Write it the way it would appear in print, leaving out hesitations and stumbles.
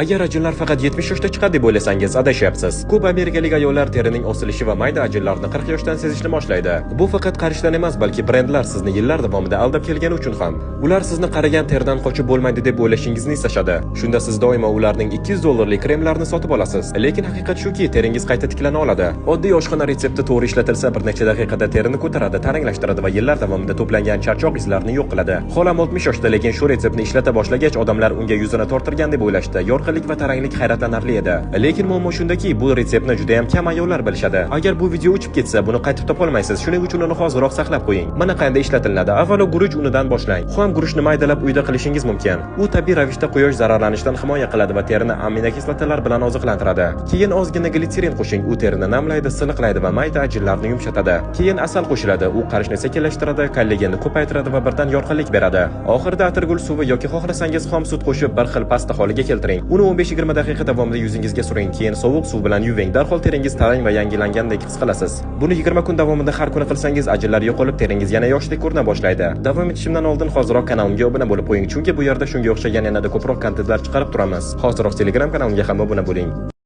Agar ajinlar faqat 70 yoshda chiqadi deb o'ylasangiz, adashyapsiz. Ko'p amerikalik ayollar terining osilishi va mayda ajinlarni 40 yoshdan sezishni boshlaydi. Bu faqat qarishdan emas, balki brendlar sizni yillar davomida aldab kelgani uchun ham. Ular sizni qarigan teridan qochib bo'lmaydi deb o'ylashingizni istashadi. Shunda siz doimo ularning 200 dollarlik kremlarini sotib olasiz. Lekin haqiqat shuki, teringiz qayta tiklana oladi. Oddiy oshxona retsepti to'g'ri ishlatilsa, bir necha daqiqada terini ko'taradi, taranglashtiradi va yillar davomida to'plangan charchoq izlarini yo'q qiladi. Xolam 60 yoshda, lekin shu retseptni ishlata boshlagach, odamlar unga yuzini torttirgan deb o'ylashdi. Yorqinlik va taranglik hayratlanarli edi. Lekin muammo shundaki, bu retseptni juda ham kam ayollar bilishadi. Agar bu video o'chib ketsa, buni qaytib topolmaysiz. Shuning uchun uni hoziroq saqlab qo'ying. Mana qanday ishlatiladi. Avvalo guruch unidan boshlang. Xom guruchni maydalab uyda qilishingiz mumkin. U tabiiy ravishda quyosh zararlanishidan himoya qiladi va terini aminokislotalar bilan oziqlantiradi. Keyin ozgina glitserin qo'shing. U terini namlaydi, silliqlaydi va mayda ajinlarni yumshatadi. Keyin asal qo'shiladi. U qarishni sekinlashtiradi, kollagenni ko'paytiradi va birdan yorqinlik beradi. Oxirida atirgul suvi yoki xohlasangiz xom sut qo'shib bir xil pasta holiga keltiring. Uni 15-20 daqiqa davomida yuzingizga suring, keyin sovuq suv bilan yuving. Darhol teringiz tarang va yangilangandek his qilasiz. Buni 20 kun davomida har kuni qilsangiz, ajinlar yo'qolib, teringiz yana yoshdek ko'rina boshlaydi. Davom etishimdan oldin hoziroq kanalimga obuna bo'lib qo'ying, chunki bu yerda shunga o'xshagan yanada ko'proq kontentlar chiqarib turamiz. Hoziroq Telegram kanalimga ham obuna bo'ling.